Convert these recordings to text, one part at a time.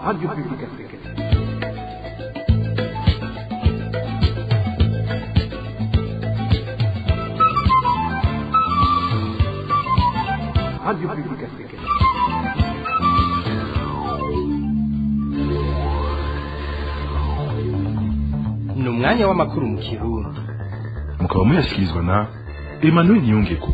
Radio Publique Africaine. Radio Publique Africaine. Ni umwanya w'amakuru mu Kirundi. Mukaba muyashyikirizwa na Emmanuel Niyongeko.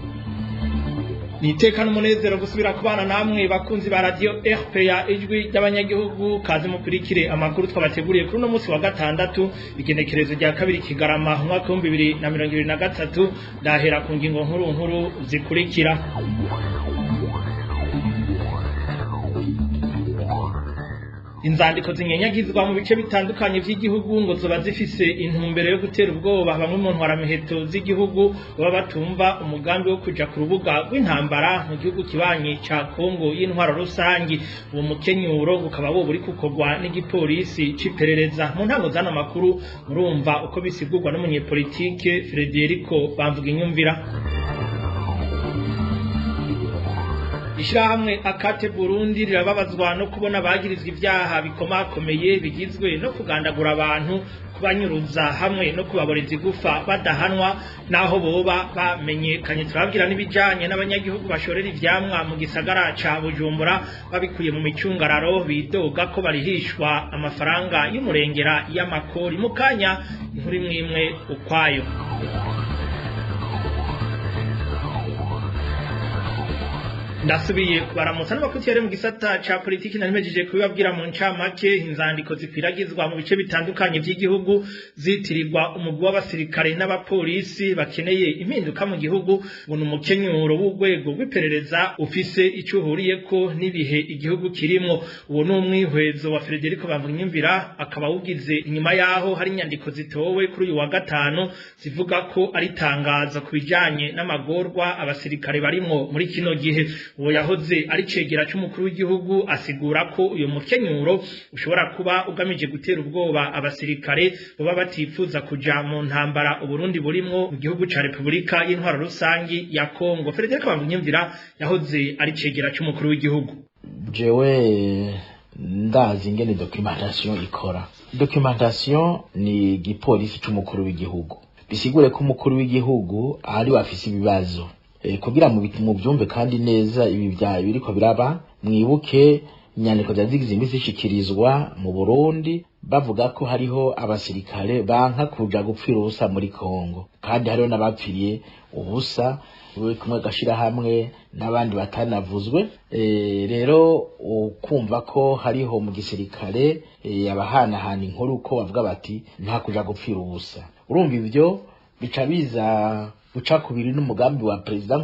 Ni iteka n'umunezero gusubira kubana namwe, bakunzi ba Radio RPA, Ijwi ry'Abanyagihugu. Kaze mukurikire amakuru twabateguriye kuri uno munsi wa gatandatu, igenekerezo rya 2 Kigarama, umwaka 2023. Ndahera ku ngingo nkuru nkuru zikurikira. Inzandiko zinyenyagizwa mu bice bitandukanye vy'igihugu ngo zoba zifise intumbero yo gutera ubwoba bamwe mu ntwaramiheto z'igihugu baba batumva umugambi wo kuja ku rubuga rw'intambara mu gihugu kibanyi ca Kongo y'intwaro rusangi. Uwo mukenyuro ukaba woba uri gukorwa n'igipolisi c'iperereza. Mu ntango z'ano makuru murumva uko bisigurwa n'umunyepolitike Frederico Bamvuginyumvira. Ishirahamwe Akate Burundi rirababazwa no kubona bagirizwa ivyaha bikomakomeye bigizwe no kugandagura abantu, kubanyuruza hamwe no kubaboreza igufa badahanwa naho boba bamenyekanye. Turababwira n'ibijanye n'abanyagihugu bashorera ivyamwa mu gisagara ca Bujumbura babikuye mu micungararo, bidoga ko barihishwa amafaranga y'umurengera y'amakori. Mu kanya inkuru imwe imwe ukwayo. Ndasubiye kubaramutsa n'abakurikira mu gisata ca politiki. Narimejeje kubibabwira mu ncamake. Inzandiko zikwiragizwa mu bice bitandukanye vy'igihugu zitirirwa umugwi w'abasirikare n'abapolisi bakeneye impinduka mu gihugu ngo ni umukenyuro w'urwego rw'iperereza ufise ico uhuriyeko n'ibihe igihugu kirimwo. Uwo ni umwihwezo wa Frederico Bamvuginyumvira, akaba awugize inyuma yaho hari inyandiko zitowe kuri uyu wa gatanu zivuga ko ari itangazo ku bijanye n'amagorwa abasirikare barimwo muri kino gihe. Uwo yahoze ari cegera c'umukuru w'igihugu asigura ko uyu mukenyuro ushobora kuba ugamije gutera ubwoba abasirikare baba batifuza kuja mu ntambara Uburundi burimwo mu gihugu ca Repubulika y'Intwaro Rusangi ya Kongo. Frederic Bamvuginyumvira yahoze ari cegera c'umukuru w'igihugu. Jewe ndazi ingene documentation ikora. Documentation ni igipolisi c'umukuru w'igihugu, bisigure ko umukuru w'igihugu ari wafise ibibazo. Kugira mu byumve kandi neza ibi bya biriko biraba, mwibuke inyandiko za zigize imisi zishikirizwa mu Burundi bavuga ko hariho abasirikare banka kuja gupfira ubusa muri Kongo, kandi hariho n'abapfiriye ubusa kumwe gashira hamwe n'abandi batanavuzwe. Rero ukumva ko hariho mu gisirikare abahanahana inkuru ko bavuga bati nta kuja gupfira ubusa. Urumva ivyo bica biza guca kubiri n'umugambi wa perezida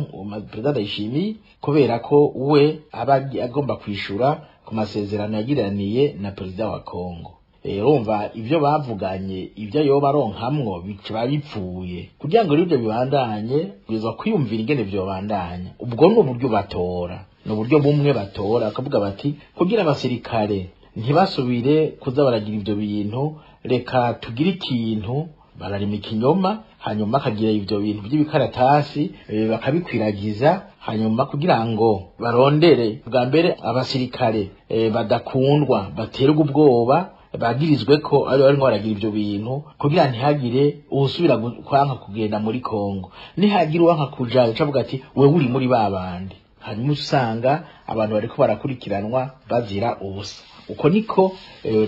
Ndayishimiye, kubera ko we aba agomba kwishura ku masezerano yagiraniye na perezida wa Kongo. Urumva ivyo bavuganye, ivyo yoba aronkamwo biba bipfuye. Kugira ngo rero ivyo bibandanye, bwirizwa kwiyumvira ingene vyobandanya. Ubwo ni uburyo batora, ni uburyo bumwe batora bakavuga bati kugira abasirikare ntibasubire kuza baragira ivyo bintu, reka tugire ikintu. Bararima ikinyoma, hanyuma akagira ivyo bintu by'ibikaratasi, bakabikwiragiza, hanyuma kugira ngo barondere bwa mbere abasirikare badakundwa, baterwa ubwoba, bagirizwe ko ari barimo baragira ivyo bintu, kugira ntihagire uwusubira kwanka kugenda muri Kongo. Nihagira uwanka kuja, avuga ati wewe uri muri babandi, hanyuma usanga abantu bariko barakurikiranwa bazira ubusa. Uko niko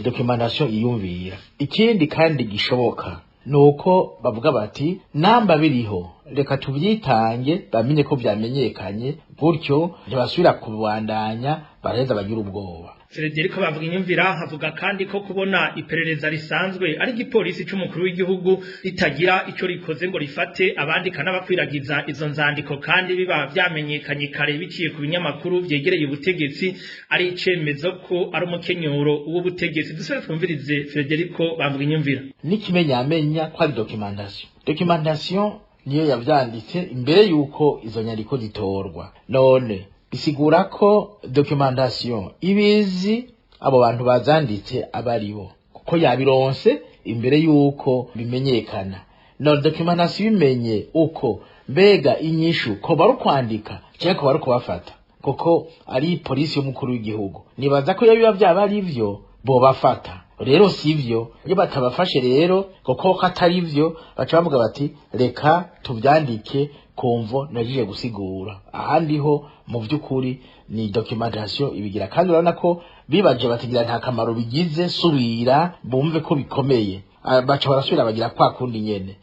documentation iyumvira. Ikindi kandi gishoboka nuko bavuga bati namba biriho, reka tubyitange bamenye ko vyamenyekanye, gutyo ntibasubira kubandanya baraheza bagira ubwoba. Frederico Bamvuginyumvira avuga kandi ko kubona iperereza risanzwe ari igipolisi c'umukuru w'igihugu ritagira ico rikoze ngo rifate abandika n'abakwiragiza izo nzandiko, kandi biba vyamenyekanye kare biciye ku binyamakuru vyegereye ubutegetsi, ari icemezo ko ari umukenyuro w'ubutegetsi. Dusubire twumvirize Frederico Bamvuginyumvira. N'ikimenyamenya ko ari documentation, documentation niyo yavyanditse imbere yuko izo nyandiko zitorwa. None bisigura ko documentation ibizi abo bantu bazanditse abaribo, kuko yabironse imbere yuko bimenyekana. None documentation bimenye uko, mbega inyishu ko bari kwandika cyangwa ko bari kubafata, kuko ari polisi y'umukuru w'igihugu? Nibaza ko iyo biba byaba ari byo. Bobafata rero sivyo. Iyo batabafashe rero kuko katari vyo, baca bavuga bati reka tuvyandike kumvo najije gusigura. Ahandi ho mu vy'ukuri ni documentation ibigira, kandi urabona ko bibaje batigira nta kamaro bigize, subira bumve ko bikomeye. Baca barasubira bagira kwa kundi nyene.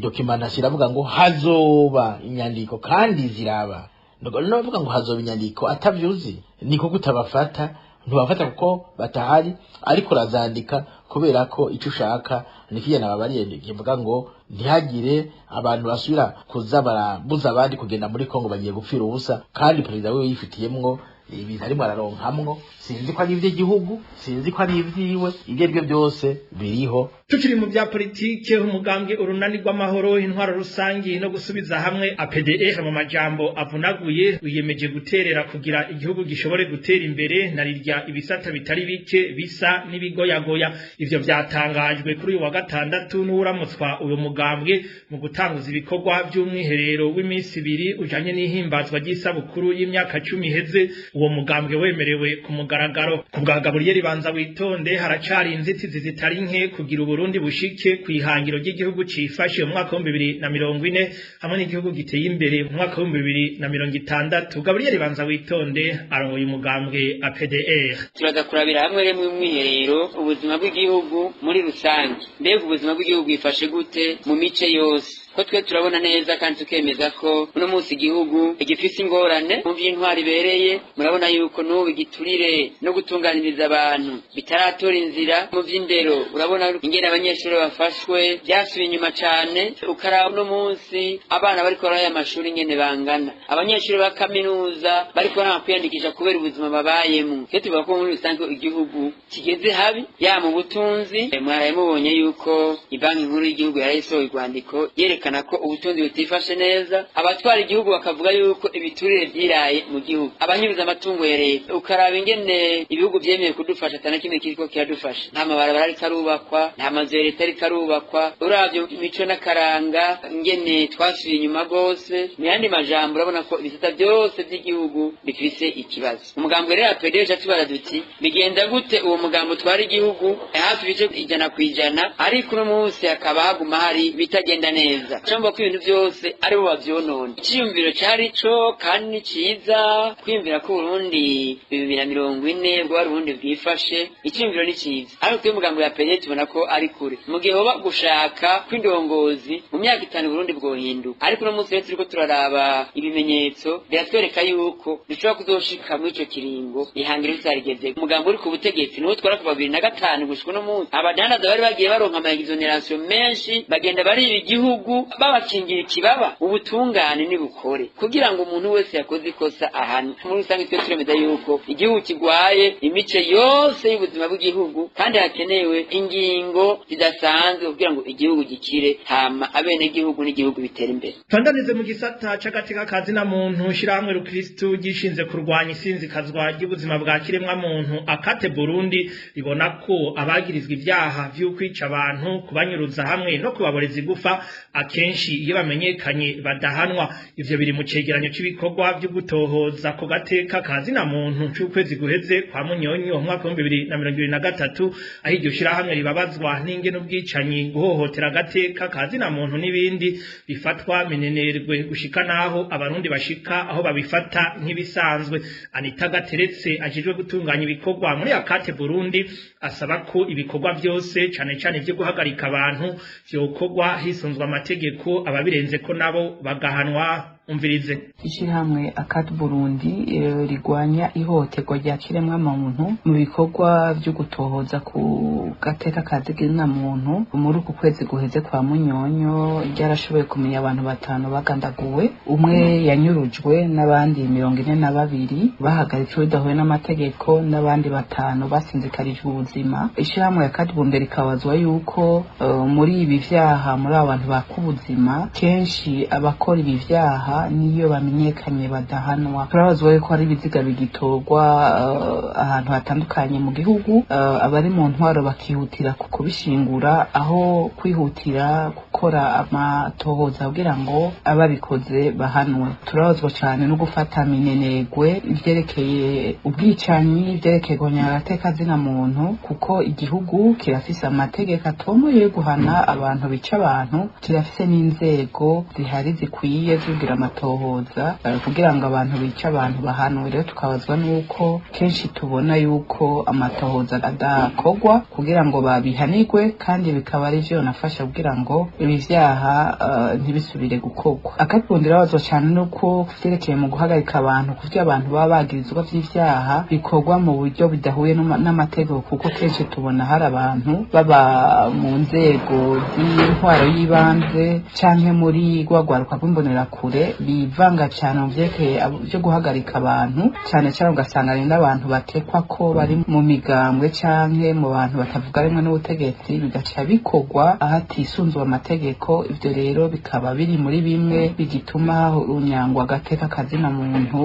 Documentation iravuga ngo hazoba inyandiko kandi ziraba. No bavuga ngo hazoba inyandiko atavyuzi niko kutabafata, ntubafata kuko batahari, ariko urazandika kubera ko icyo ushaka nikigena babariye kivuga ngo ntihagire abantu basubira kuza barabuza abandi kugenda muri Kongo bagiye gupfira ubusa, kandi perezida wiwe yifitiyemwo ibintu arimo araronkamwo. Sinzi ko ari ivy'igihugu, sinzi ko ari ivyiwe, ibyo aribyo byose biriho. Tukiri mu bya politike, umugambwe Urunani rw'Amahoro, Intwaro Rusangi no Gusubiza Hamwe, APDR mu majambo avunaguye, wiyemeje guterera kugira igihugu gishobore gutera imbere, na rirya ibisata bitari bike bisa n'ibigoyagoya. Ivyo vyatangajwe kuri uyu wa gatandatu n'uramutswa uyu mugambwe mu gutanguza ibikorwa by'umwiherero w'iminsi ibiri ujanye n'ihimbazwa ry'isabukuru y'imyaka 10 iheze uwo mugambwe wemerewe ku mugaragaro. Ku bwa Gaburiyeri Banza Witonde, haracari inzitizi zitari nke kugira Burundi bushike kwihangiro ry'igihugu cifashe mu mwaka wa 2040 hamwe n'igihugu giteye imbere mu mwaka wa 2060. Gabriel Banza Witonde arongoye umugambwe APDR. Turaza kurabira hamwe remwe umwiherero ubuzima bw'igihugu muri rusange. Mbega ubuzima bw'igihugu bwifashe gute mu mice yose? Ko twe turabona neza kandi tukemeza ko uno munsi igihugu gifise ingorane mu vy'intwari ibereye. Murabona yuko n'ubu igiturire no gutunganiriza abantu bitaratora inzira. Mu vy'indero urabona ingene abanyeshuri bafashwe byasubiye inyuma cane. Ukaraba uno munsi abana bariko baraya amashuri ingene bangana, abanyeshuri ba kaminuza bariko baranga kwiyandikisha kubera ubuzima babayemwo. Twe tuvuga ko muri rusange igihugu kigeze habi ya mu butunzi. Mwaraye mubonye yuko Ibanki Nkuru y'Igihugu yarayisohoye urwandiko yerekana ko ubutunzi butifashe neza. Abatwara igihugu bakavuga yuko ibiturire vyiraye mu gihugu, abanyuruza amatungo ya leta. Ukaraba ingene ibihugu vyemeye kudufasha atana kimwe kiriko kiradufasha. Nta mabarabara ariko arubakwa, nta mazu ya leta ariko arubakwa. Uravye imico n'akaranga ingene twasubiye inyuma rwose. Mu yandi majambo urabona ko ibisata vyose vy'igihugu bifise ikibazo. Umugambi rero APD tubara duti bigenda gute uwo mugambi utwara igihugu hafi ibice 100%, ariko uno munsi hakaba haguma hari bitagenda neza, cyangwa ko ibintu byose ari bo bavyonona. Iciyumviro cari co kandi ni ciza kwiyumvira ko Burundi 2040 bwari Burundi bwifashe. Iciyumviro ni ciza, ariko twe umugambi wa APD tubona ko ari kure. Mu gihe hoba gushaka kw'indongozi mu myaka 5 Burundi bwohinduka, ariko uno munsi rero turiko turaraba ibimenyetso biratwereka yuko dushobora kuzoshika muri ico kiringo ihangiro ritarigeze. Umugambi uri ku butegetsi niwo twara kuva 2005 gushika uno munsi. Abadandaza bari bagiye baronka ama exoneration menshi, bagenda bariba igihugu babakingira ikibaba. Ubutungane nibukore kugira ngo umuntu wese yakoze ikosa ahanwe. Muri rusange twe turemeza yuko igihugu kigwaye imice yose y'ubuzima bw'igihugu, kandi hakenewe ingingo zidasanzwe kugira ngo igihugu gikire, hama abenegihugu n'igihugu bitere imbere. Tandanize mu gisata c'agateka kazina muntu. Shirahamwe Rukristu gishinze kurwanya isinzikazwa ry'ubuzima bwa kiremwa muntu Akate Burundi ribona ko abagirizwa ivyaha vy'ukwica abantu, kubanyuruza hamwe no kubaboreza igufa akenshi iyo bamenyekanye badahanwa. Ivyo biri mu cegeranyo c'ibikorwa vyo gutohoza ku gateka kazina muntu c'ukwezi guheze kwa Munyonyo mu mwaka wa 2023, aho iryo shirahamwe ribabazwa n'ingene ubwicanyi, guhohotera agateka kazina muntu n'ibindi bifatwa minenerwe gushika naho abarundi bashika aho babifata nk'ibisanzwe. Anita Gateretse ajejwe gutunganya ibikorwa muri Akate Burundi asaba ko ibikorwa vyose cane cane vyo guhagarika abantu vyokorwa hisunzwe amategeko, ababirenze ko nabo bagahanwa. Umvirize. Ishirahamwe Akate Burundi rigwanya ihohoterwa rya kiremwa muntu mu bikorwa vyo gutohoza ku gateka kazina muntu muri uku kwezi guheze kwa Munyonyo ryarashoboye kumenya abantu 5 bagandaguwe, umwe yanyurujwe n'abandi 42 bahagaritswe bidahuye n'amategeko, n'abandi 5 basinzikarijwe ubuzima. Ishirahamwe Akate Burundi rikabazwa yuko muri ibi vyaha, muri abo bantu bakubuzima, kenshi abakora ibi vyaha vyaha niyo bamenyekanye badahanwa. Turabazwa yuko hari ibiziga bigitorwa ahantu hatandukanye mu gihugu, abari mu ntwaro bakihutira kubishingura aho kwihutira gukora amatohoza kugira ngo ababikoze bahanwe. Turabazwa cane no gufata minenegwe ivyerekeye ubwicanyi, ivyerekeye guhonyanga agateka zina muntu, kuko igihugu kirafise amategeko atomoye yo guhana abantu bica abantu, kirafise n'inzego zihari zikwiye zugira amatohoza kugira ngo abantu bica abantu bahanwe. Rero tukabazwa nuko kenshi tubona yuko amatohoza adakorwa kugira ngo babihanirwe, kandi bikaba ari vyo nafasha kugira ngo ibi vyaha ntibisubire gukorwa. Akarundi rabazwa cane nuko vyerekeye mu guhagarika abantu kuvyo abantu baba bagirizwa vy'ivyaha bikorwa mu buryo bidahuye n'amategeko, kuko kenshi tubona hari abantu baba mu nzego z'intwaro y'ibanze canke muri rwagwaruka rw'imbonerakure bivanga cane mu vyerekeye vyo guhagarika abantu, cane cane ugasanga ni n'abantu batekwa ko bari mu migambwe canke mu bantu batavuga rumwe n'ubutegetsi, bigaca bikorwa ahatisunzwe amategeko. Ivyo rero bikaba biri muri bimwe bigituma unyangwa agateka kazina muntu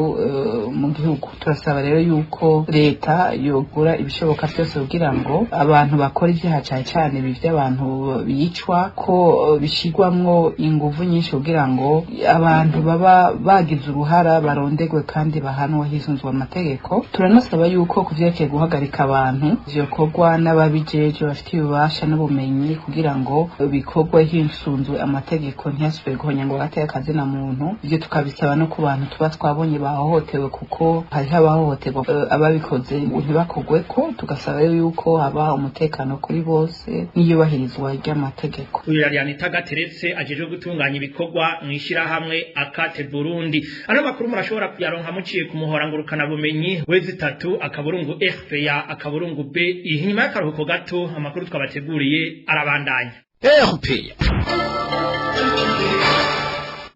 mu gihugu. Turasaba rero yuko leta yogura ibishoboka vyose kugira ngo abantu bakora ivyaha cane cane ibi vy'abantu bicwa ko bishirwamwo inguvu nyinshi kugira ngo abantu baba bagize uruhara barondegwe kandi bahanwe hisunzwe amategeko. Turanasaba yuko kuvyerekeye guhagarika abantu vyokorwa n'ababijejwe bafitiye ububasha n'ubumenyi kugira ngo bikorwe hisunzwe amategeko, ntihasubire guhonyangwa agateka kazina muntu. Ivyo tukabisaba no ku bantu tuba twabonye bahohotewe, kuko hariho abahohoterwa ababikoze ntibakogweko. Tugasaba yuko haba umutekano kuri bose n'iyubahirizwa ry'amategeko. Uyu yari Anita Gateretse ajejwe gutunganya ibikorwa mw'ishirahamwe Akate Burundi. Ano makuru murashobora kuyaronka muciye ku muhora ngurukana bumenyi wezi 3 akaburungu RPA akaburungu B. Inyuma y'akaruhuko gato amakuru twabateguriye arabandanya. RPA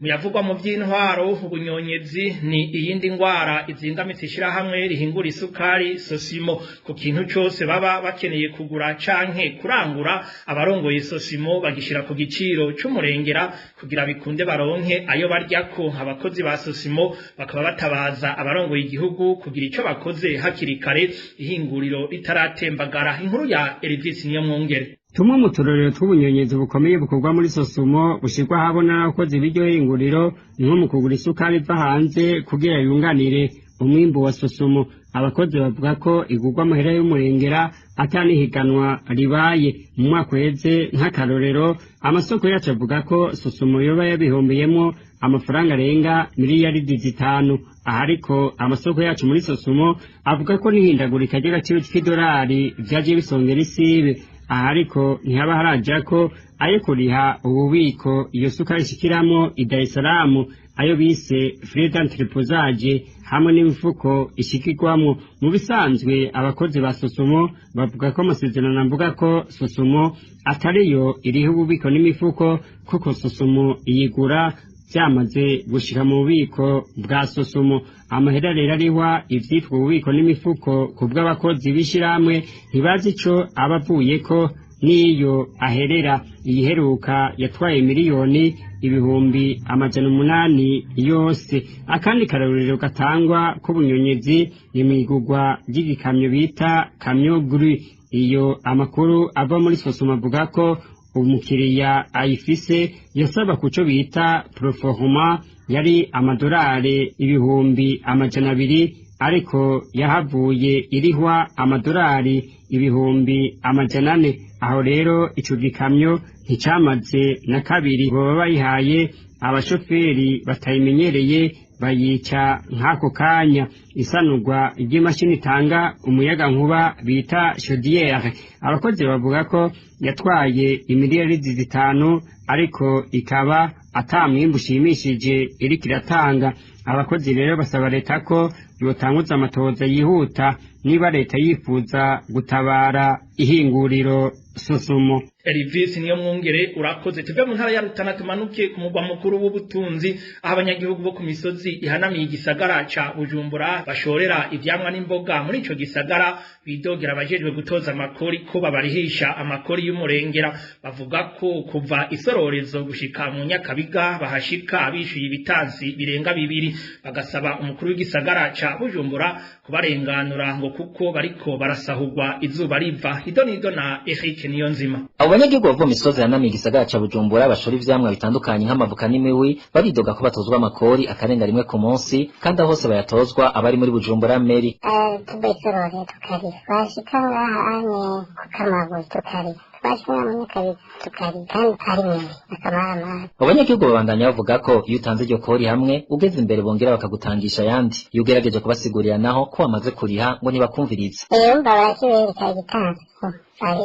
Muyavugwa mu by'intwaro, ubunyonyezi ni iyindi ngwara izingamitse ishirahamwe rihingura isukari Sosimo. Ku kintu cose baba bakeneye kugura canke kurangura, abarongoye Sosimo bagishira ku giciro c'umurengera kugira bikunde baronke ayo baryako. Abakozi ba Sosimo bakaba batabaza abarongoye igihugu kugira ico bakoze hakiri kare ihinguriro ritaratembagara. Inkuru ya Elvis Niyomwongere. Tumwe mu turorero tw'ubunyonyezi bukomeye bukorwa muri Sosumo bushirwa ahabona n'abakozi b'iryo hinguriro ni nko mu kugura isukari iva hanze kugira yunganire umwimbu wa Sosumo. Abakozi bavuga ko igurwa amahera y'umurengera atanihiganwa ribaye. Mu mwaka uheze nk'akarorero, amasoko yacu avuga ko Sosumo yoba yabihombeyemwo amafaranga arenga miliyaridi 5. Aha ariko amasoko yacu muri Sosumo avuga ko n'ihindagurika ry'agaciro k'idolari vyagiye bisongera isibe. Aha ariko ntihaba haraja ko ayo kuriha ububiko iyo sukari ishikiramwo i Dar es Salaam, ayo bise frais d'entreposage, hamwe n'imifuko ishikirwamwo. Mu bisanzwe abakozi ba Sosumo bavuga ko amasezerano avuga ko Sosumo atariyo iriho ububiko n'imifuko, kuko Sosumo iyigura vyamaze gushika mu bubiko bwa Sosumo. Amahera rero arihwa ivyitwa ububiko n'imifuko ku bw'abakozi b'ishirahamwe ntibazi ico aba avuyeko n'iyo aherera. Iyiheruka yatwaye 800,000 yose. Akandi karorero gatangwa k'ubunyonyezi ni mw'igurwa ry'igikamyo bita kamyo gru. Iyo amakuru ava muri Sosumo avuga ko umukiriya ayifise yasaba kuco bita proforma yari amadolari 200,000, ariko yahavuye irihwa amadolari 400,000. Aho rero ico gikamyo nticamaze na kabiri, baba bayihaye abashoferi batayimenyereye bayica nk'ako kanya. Isanurwa ry'imashini itanga umuyaga nkuba bita chaudière, abakozi bavuga ko yatwaye imiliyaridi 5, ariko ikaba ata mwimbu ushimishije iriko iratanga. Abakozi rero basaba leta ko yotanguza amatohoza yihuta niba leta yifuza gutabara ihinguriro Sosumo. Elvis niyo mwungere, urakoze. Tuve mu ntara ya Rutana tumanuke ku mugwa mukuru w'ubutunzi, aho abanyagihugu bo ku misozi ihanamiye igisagara ca Bujumbura bashorera ivyamwa n'imboga muri ico gisagara bidogera abajejwe gutoza amakori ko babarihisha amakori y'umurengera. Bavuga ko kuva isororezo gushika mu Nyakabiga bahashika bishuye ibitansi birenga bibiri, bagasaba umukuru w'igisagara ca Bujumbura kubarenganura ngo kuko bariko barasahurwa izuba riva. Idonido na Eric Niyonzima. Abo banyagihugu bava mu misozi yanamiye igisagara ca Bujumbura bashora ivyamwa bitandukanye nk'amavoka n'imiwi baridoga ko batozwa amakori akarenga rimwe ku munsi, kandi aho hose bayatozwa abari muri Bujumbura meri. Tuva isorore tukari twashika ngaha anye ku Kamabuye tukari twashika mu Nyakabiga tukari kandi ari mwe akamaramara. Abo banyagihugu babandanya bavuga ko iyo utanze iryo kori hamwe ugeze imbere bongera bakagutangisha ayandi. Iyo ugerageje kubasigurira naho ko wamaze kuriha ngo ntibakumvirize. Urumva barakibereka igitansi,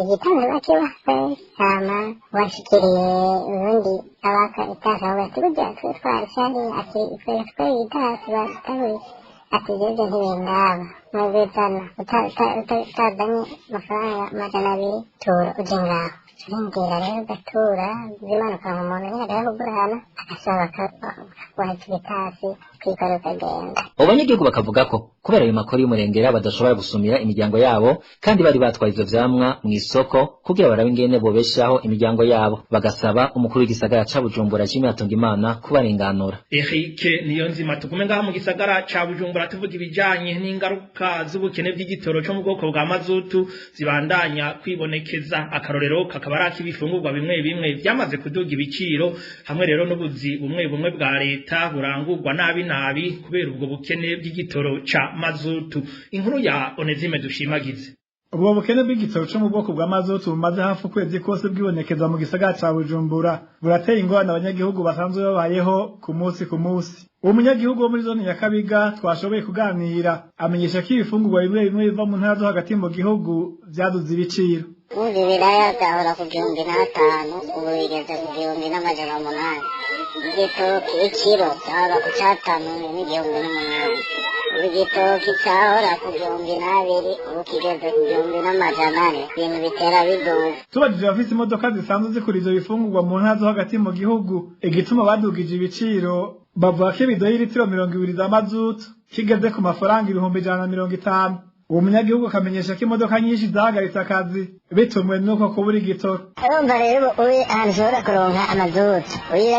igitansi bakibaha, hama washikiriye ubundi abaka itansi aho bati burya twe twarishari ati twe twe igitansi batabuye ati jeje ntibindaba mwebwe utazanye amafaranga 200 tura uje ngaho turindira rero ugatura bimanuka mu muntu nyine agahugurana agasaba bakaguha igitasi kwikora ukagenda. Abo banyagihugu bakavuga ko kubera ayo makori y'umurengera badashobora gusumira imiryango yabo, kandi bari batwaye ivyo vyamwa mw'isoko kugira barabe ingene bobeshaho imiryango yabo, bagasaba umukuru w'igisagara ca Bujumbura Jimmy Hatungimana kubarenganura. Eric Niyonzima. Tugume ngaha mu gisagara ca Bujumbura tuvuga ibijanye n'ingaruka z'ubukene bw'igitoro cyo mu bwoko bwa mazutu zibandanya kwibonekeza. Akarorero kakaba ari ak'ibifungurwa bimwe bimwe vyamaze kuduga ibiciro, hamwe rero n'ubuzi bumwe bumwe bwa leta burangurwa nabi nabi kubera ubwo bukene bw'igitoro ca mazutu. Inkuru ya Onezime Dushimagize. Ubwo bukene bw'igitoro cyo mu bwoko bwa mazutu bumaze hafi ukwezi kose bwibonekeza mu gisagara ca Bujumbura burateye ingorane abanyagihugu basanzwe babayeho ku munsi ku munsi. Uwo munyagihugu wo muri zone Nyakabiga twashoboye kuganira amenyesha ko ibifungurwa bimwe bimwe biva mu ntara zo hagati mu gihugu vyaduze ibiciro. Ubu ibiraya byahora ku 1500 ubu bigeze ku 1800. Igitoki ikiro cyahora ku 5 n'1800, ubu igitoki cyahora ku 2000 ubu kigeze ku 1400. Ibintu bitera biduga. Tubajije abafise imodoka zisanzwe zikura ivyo bifungurwa mu ntara zo hagati mu gihugu igituma badugije ibiciro, bavuga ko ibido y'ilitiro 20 za mazutu kigeze ku mafaranga 150,000. Uwo munyagihugu akamenyesha ko imodoka nyinshi zahagaritse akazi bitumwe nuko kubura igitoro. Urumva rero ubu ahantu ushobora kuronka amazutu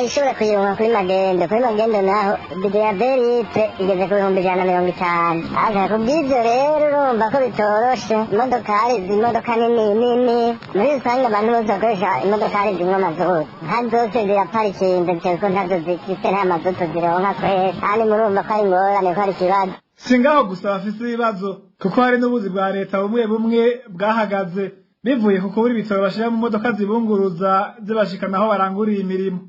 ushobora kuyironka kuri magendo, kuri magendo naho ibido ya berite igeze ku 150,000. Aza kubw'ivyo rero urumva ko bitoroshe. Imodokari imodoka nini nini muri rusange abantu bose bakoresha imodokari zinywa amazutu nka zose ziraparikinze kuko ntazo zifise nta mazutu zironka kweri, kandi murumva ko ari ingorane ko ari ikibazo. Si ngaho gusa bafise ibibazo kuko hari n'ubuzi bwa leta bumwe bumwe bwahagaze bivuye ku kubura ibitoro bashira mu modoka zibunguruza zibashikana aho baranguriye imirimo.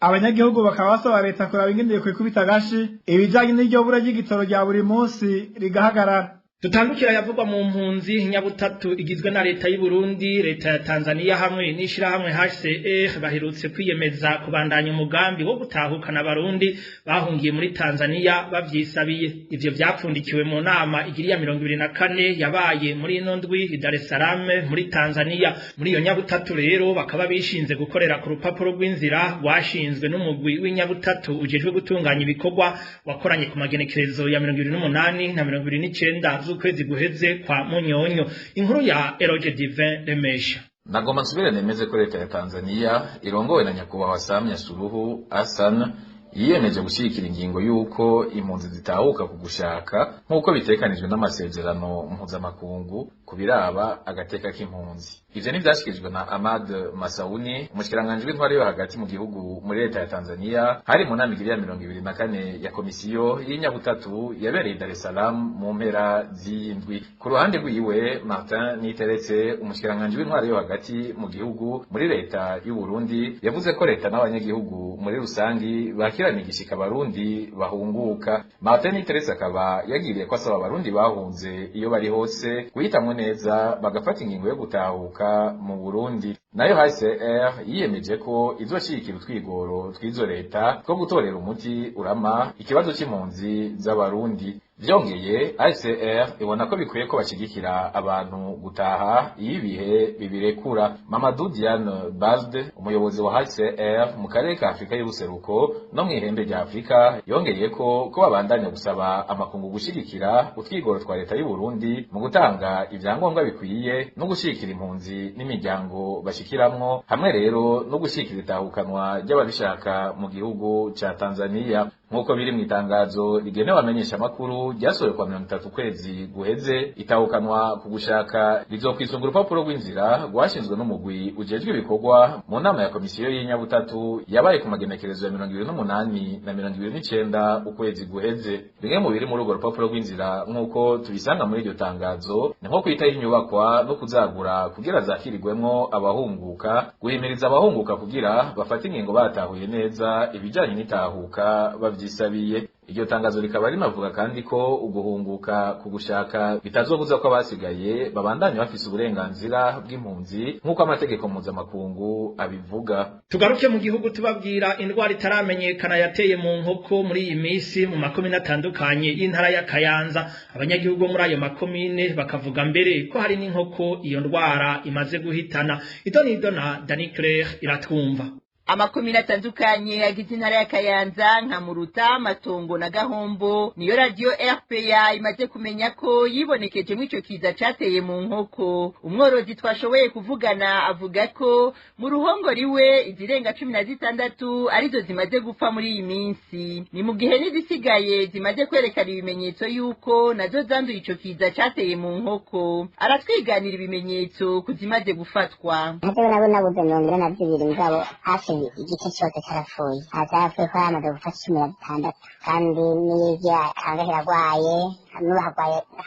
Abanyagihugu bakaba basaba leta kuraba ingene yokwikubita agashi ibijanye n'iryo bura ry'igitoro rya buri munsi rigahagarara. Tutandukira yavugwa mu mpunzi nyabutatu igizwe na leta y'u Burundi, leta ya Tanzania hamwe n'ishirahamwe HCR baherutse kwiyemeza kubandanya umugambi wo gutahukana abarundi bahungiye muri Tanzania bavyisabiye. Ivyo vyapfundikiwe mu nama igiriya 24 yabaye muri ino ndwi i Dar es Salaam muri Tanzania. Muri iyo nyabutatu rero bakaba bishinze gukorera ku rupapuro rw'inzira rwashinzwe n'umugwi w'inyabutatu ujejwe gutunganya ibikorwa wakoranye ku magenekerezo ya 28 na 29 kwezi guheze kwa Munyonyo. Inkuru ya Eroge Divin Remesha. Nagomba nsubire nemeze ko leta ya Tanzania irongowe na nyakubahwa Samia Suluhu Hassan yiyemeje gushyigikira ingingo y'uko impunzi zitahuka ku gushaka nk'uko bitekanijwe n'amasezerano mpuzamakungu ku biraba agateka k'impunzi. Ivyo ntivyashikirijwe na Ahmad Masauni, umushikiranganji w'intwaro yo hagati mu gihugu muri leta ya Tanzania, hari mu nama igiriya 24 ya komisiyo y'inyabutatu yabereye Dar es Salaam mu mpera z'indwi. Ku ruhande rwiwe, Martin Niteretse, umushikiranganji w'intwaro yo hagati mu gihugu muri leta y'u Burundi, yavuze ko leta n'abanyagihugu muri rusangi bakirana igishika abarundi bahunguka. Martin Niteretse akaba yagiriye ko asaba abarundi bahunze iyo bari hose guhitamwo neza bagafata ingingo yo gutahuka mu Burundi. Nayo HCR yiyemeje ko izoshigikira utwigoro tw'izo leta two gutorera umuti urama ikibazo c'impunzi z'abarundi. Vyongeye, HCR ibona ko bikwiye ko bashigikira abantu gutaha iyo ibihe bibirekura. Mamadou Diane Balde, umuyobozi wa HCR mu karere ka Afrika y'ubuseruko no mw'ihembe rya Afrika, yongeye ko babandanya gusaba amakungu gushigikira utwigoro twa leta y'u Burundi mu gutanga ivyangombwa bikwiye no gushigikira impunzi n'imiryango bashikiramwo, hamwe rero no gushigikira itahukanwa ry'ababishaka mu gihugu ca Tanzania. Nk'uko biri mw'itangazo rigenewe abamenyesha amakuru ryasohowe kwa 30 kwezi guheze, itahukanwa ku gushaka rizokwisunga urupapuro rw'inzira rwashinzwe n'umugwi ujejwe ibikorwa mu nama ya komisiyo y'inyabutatu yabaye ku magenekerezo ya 28 na 29 ukwezi guheze. Bimwe mu biri muri urwo rupapuro rw'inzira nk'uko tubisanga muri iryo tangazo ni nko kwitaho inyubakwa no kuzagura kugira zakirirwemwo abahunguka, guhimiriza abahunguka kugira bafate ingingo batahuye neza ibijanye n'itahuka bavyisabiye. Iryo tangazo rikaba rinavuga kandi ko uguhunguka ku gushaka bitazobuza ko abasigaye babandanya bafise uburenganzira bw'impunzi nk'uko amategeko mpuzamakungu abivuga. Tugaruke mu gihugu tubabwira indwara itaramenyekana yateye mu nkoko muri iyi minsi mu makomine atandukanye y'intara ya Kayanza. Abanyagihugu bo muri ayo makomine bakavuga mbere ko hari n'inkoko iyo ndwara imaze guhitana. Idonido na Dani Claire iratwumva. Amakomine atandukanye agize intara ya Kayanza nka Muruta, Matongo na Gahombo niyo radio RPA imaze kumenya ko yibonekeje mw'ico kiza cateye mu nkoko. Umworozi twashoboye kuvugana avuga ko mu ruhongori we izirenga 16 arizo zimaze gupfa muri iyi minsi, ni mu gihe n'izisigaye zimaze kwerekana ibimenyetso yuko nazo zanduye ico kiza cateye mu nkoko. Aratwiganira ibimenyetso kuzimaze gufatwa. Ntabwo nabuze 42 mugabo hafi igice cyose carapfuye. Acarapfuye ko yamaze gupfa 16, kandi n'ivyo akanga kiragwaye n'ubu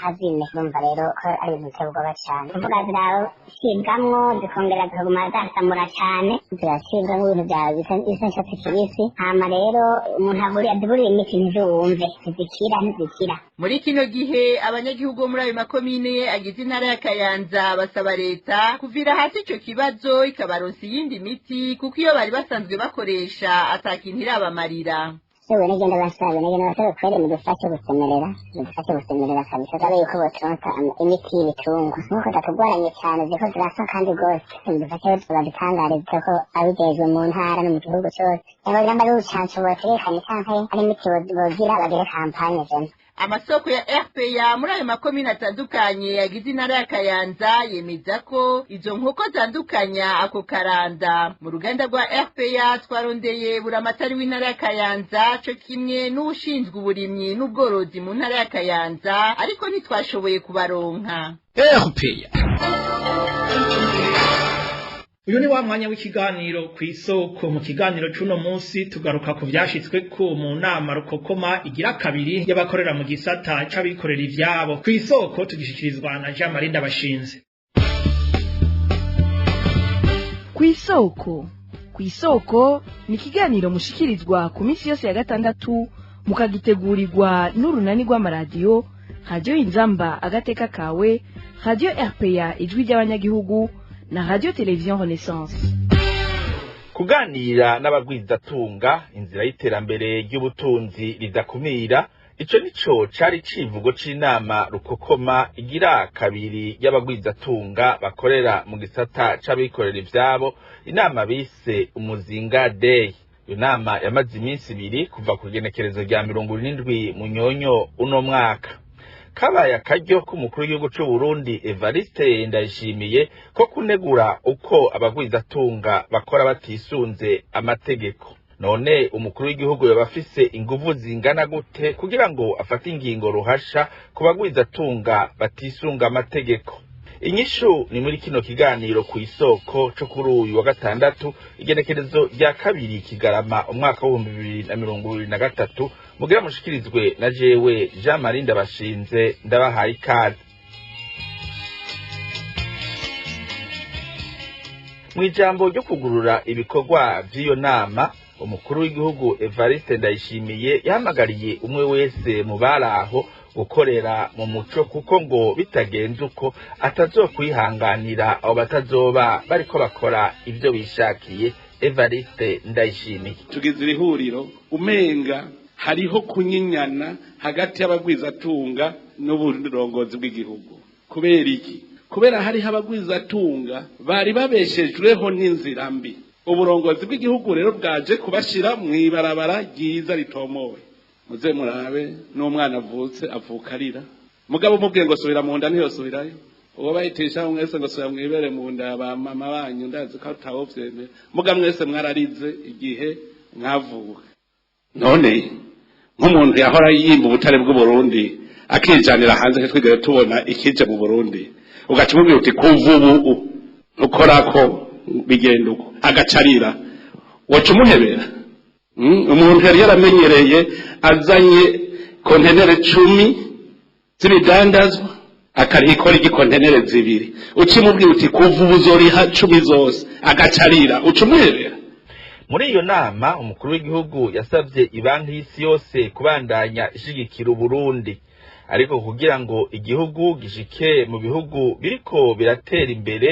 hazime. Numva rero ko ari ibintu biteye ubwoba cane. Kuvuga zirasibwamwo zikongera zikaguma zasamura cane, zirasibwamwo ibintu bisa n'icatsi kibisi. Hama rero umuntu aziburiye imiti ntiziwumve, ntizikira ntizikira. Muri kino gihe abanyagihugu bo muri ayo makomine agize intara ya Kayanza basaba leta kuvira hasi ico kibazo ikabaronsa iyindi miti, kuko iyo bari basanzwe bakoresha atakintu irabamarira. Yewe nagenda basaba kwere mudufashe gusemerera kabisa, sabe yuko boturonsa imiti y'ibitungwa nkuko tatugwaranye cane, ziko zirasa kandi rwose mudufashe babitangarize ko abijejwe mu ntara no mu gihugu cose, namba ari urucanco boterekanye canke ari imiti bogira bagire kampanye jena. Amasoko ya RPA muri ayo makomine atandukanye yagize intara ya Kayanza yemeza ko izo nkoko zandukanya ako karanda. Mu ruganda rwa RPA twarondeye buramatari w'intara ya Kayanza co kimwe n'uwushinzwe uburimyi n'ubworozi mu ntara ya Kayanza, ariko ntitwashoboye kubaronka. RPA. Uyu ni wa mwanya w'ikiganiro kw'isoko. Mu kiganiro c'uno munsi tugaruka ku vyashitswe ko mu nama rukokoma igira kabiri y'abakorera mu gisata c'abikorera ivyabo. Kw'isoko tugishikirizwa na Jean Marie Ndabashinze. Kw'isoko, kw'isoko ni ikiganiro mushikirizwa ku minsi yose ya gatandatu, mukagitegurirwa n'urunani rw'amaradiyo Radio Inzamba agateka kawe, Radio RPA ijwi ry'abanyagihugu na Radio Television Renaissance. Kuganira n'abagwizatunga inzira y'iterambere ry'ubutunzi ridakumira, ico nico cari civugo c'inama rukokoma igira kabiri y'abagwizatunga bakorera mu gisata c'abikorera ivyabo, inama bise Umuzinga Day. Iyo nama yamaze iminsi ibiri kuva ku igenekerezo rya 77 Munyonyo uno mwaka. Kabaye akaryo k'umukuru w'igihugu c'u Burundi Evariste Ndayishimiye ko kunegura uko abagwizatunga bakora batisunze amategeko. None umukuru w'igihugu yoba afise inguvu zingana gute kugira ngo afate ingingo ruhasha ku bagwizatunga batisunga amategeko? Inyishu ni muri kino kiganiro ku isoko co kuri uyu wa gatandatu, igenekerezo rya 2 Kigarama umwaka wa 2023, mugira mushikirizwe na jewe Jean Marie Ndabashinze. Ndabahaye ikaze. Mw'ijambo ryo kugurura ibikorwa vy'iyo nama, umukuru w'igihugu Evariste Ndayishimiye yahamagariye umwe wese mu baraho gukorera mu muco, kuko ngo bitagenze uko atazokwihanganira abo batazoba bariko bakora ivyo bishakiye. Evariste Ndayishimiye: Tugize iri huriro umenga hariho kunyinyana hagati y'abagwizatunga n'uburongozi bw'igihugu. Kubera iki? Kubera hariho abagwizatunga bari babeshejweho n'inzira mbi. Uburongozi bw'igihugu rero bwaje kubashira mw'ibarabara ryiza ritomowe. Muze murabe, n'umwana avutse avuka arira, mugabo umubwiye ngo subira mu nda ntiyosubirayo. Uwo bahitisha mwese ngo subira mwibere mu nda ba mama banyu, ndazi ko atawovyemera, muga mwese mwararize igihe mwavuka. None nk'umuntu yahora yimba ubutare bw'Uburundi akijanira hanze, ntitwigere tubona ikije mu Burundi, ugaca umubwira uti kuva ubu ukorako bigenda uko, agacarira, waca umuhebera. Umuntu yari yaramenyereye azanye kontenere 10 z'ibidandazwa akariha ikora igikontenere 2, ukimubwira uti kuva ubu uzoriha 10 zose, agacarira, uca umuhebera. Muri iyo nama umukuru w'igihugu yasabye ibanki y'isi yose kubandanya ishigikira Uburundi, ariko kugira ngo igihugu gishike mu bihugu biriko biratera imbere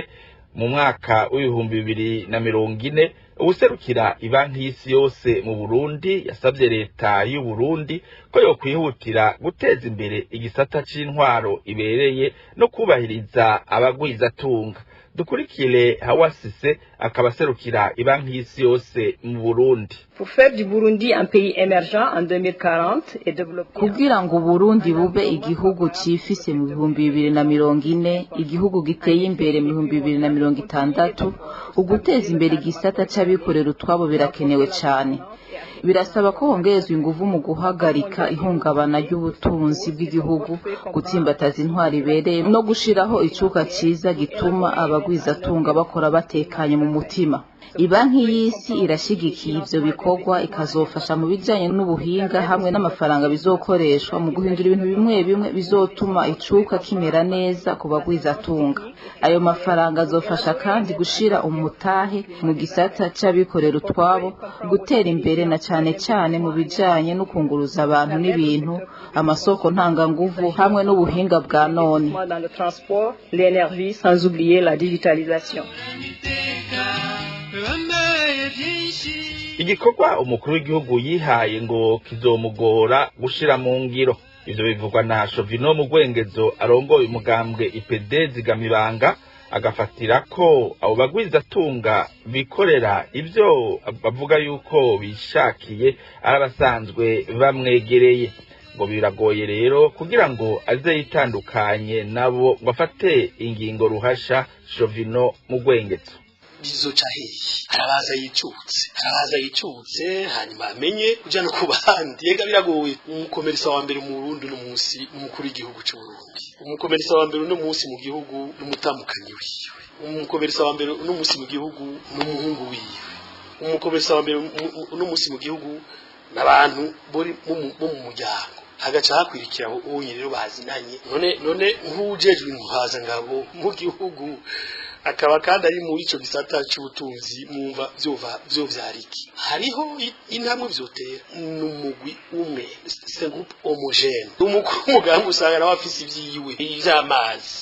mu mwaka w'2040, uwuserukira ibanki y'isi yose mu Burundi yasabye leta y'u Burundi ko yokwihutira guteza imbere igisata c'intwaro ibereye no kubahiriza abagwizatunga. Dukurikire Hawasise, akaba aserukira ibanki y'isi yose mu Burundi. Pour faire du Burundi un pays émergent en 2040 et développé. Kugira ngo Burundi bube igihugu cifise mu 2040, igihugu giteye imbere mu 2060, uguteza imbere igisata c'abikorera utwabo birakenewe cane. Birasaba ko hongerezwa inguvu mu guhagarika ihungabana ry'ubutunzi bw'igihugu, gutsimbataza intwari ibereye no gushiraho icuka ciza gituma abagwizatunga bakora batekanye mu mutima. Ibanki y'isi irashigikiye ivyo bikorwa, ikazofasha mu bijanye n'ubuhinga hamwe n'amafaranga bizokoreshwa mu guhindura ibintu bimwe bimwe bizotuma icuka kimera neza ku bagwizatunga. Ayo mafaranga azofasha kandi gushira umutahe mu gisata c'abikorera utwabo, gutera imbere na cane cane mu bijanye no kunguruza abantu n'ibintu, amasoko ntanganguvu hamwe n'ubuhinga bwa none. Dans le transport, l'énergie, sans oublier la digitalisation. Igikorwa umukuru w'igihugu yihaye ngo kizomugora gushira mu ngiro, ivyo bivugwa na Shovino mu Gwengezo arongoye umugambwe IPD Zigamibanga, agafatira ko abo bagwizatunga bikorera ivyo bavuga yuko bishakiye ari abasanzwe bamwegereye. Ngo biragoye rero kugira ngo aze yitandukanye nabo ngo afate ingingo ruhasha. Shovino mu Gwengezo: Bizoca hehe? Arabaza yicutse, arabaza yicutse, hanyuma amenye kuja no ku bandi. Yega biragoye. Umukomerisa wa mbere mu Burundi no munsi n'umukuru w'igihugu c'u Burundi, umukomerisa wa mbere uno munsi mu gihugu n'umutamukanyi wiwe, umukomerisa wa mbere uno munsi mu gihugu n'umuhungu wiwe, umukomerisa wa mbere uno munsi mu gihugu n'abantu bori bo mu muryango, hagaca hakwirikira unye rero bazinanye. None nk'ujejwe intwaza ngabo mu gihugu akaba kandi ari muri ico gisata c'ubutunzi, mwumva vyova vyo vyariki hariho intambwe vyotera n'umugwi umwe, c'est un groupe homogène. Umukuru w'umugambi usanga nawe afise ivyiwe ivy'amazi,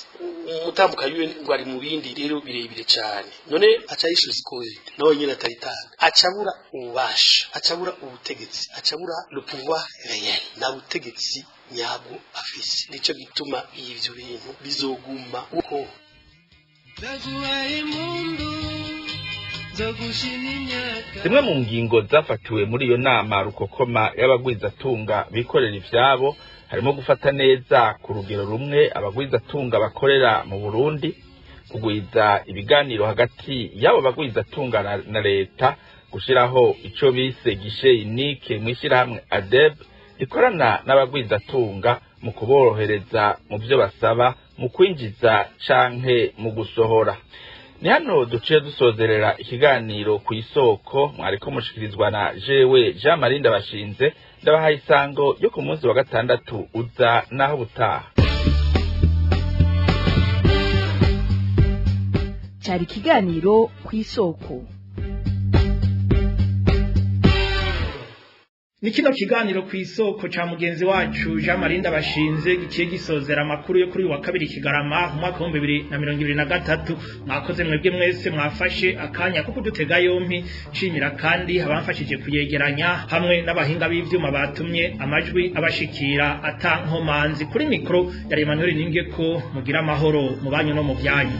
umutambuka yiwe ngo ari mu bindi rero birebire cane. None aca yishuza ikori nawe nyene atayitanga, acabura ububasha, acabura ubutegetsi, acabura le pouvoir réel, nta butegetsi nyabwo afise. Nico gituma ivyo bintu bizoguma uko. Zimwe mu ngingo zafatiwe muri iyo nama rukokoma y'abagwizatunga bikorera ivyabo harimo gufata neza ku rugero rumwe abagwizatunga bakorera mu Burundi, kugwiza ibiganiro hagati y'abo bagwizatunga na leta, gushiraho ico bise guichet unique mw'ishirahamwe ADEB rikorana n'abagwizatunga mu kuborohereza mu vyo basaba mu kwinjiza canke mu gusohora. Ni hano duciye dusozerera ikiganiro ku isoko, mwariko mushikirizwa na jewe Jean Marie Ndabashinze. Ndabahaye isango yo ku munsi wa gatandatu uza, naho butaha. Cyari ikiganiro ku isoko. Ni kino kiganiro ku isoko ca mugenzi wacu Jean Marie Ndabashinze giciye gisozera amakuru yo kuri uyu wa kabiri Kigarama mu mwaka wa 2023. Mwakoze mwebwe mwese mwafashe akanya ko kudutega yompi. Nshimira kandi abamfashije kuyegeranya hamwe n'abahinga b'ivyuma batumye amajwi abashikira ata nkomanzi. Kuri mikro yari Emmanuel Ningeko. Mugira amahoro mu banyu no mu byanyu.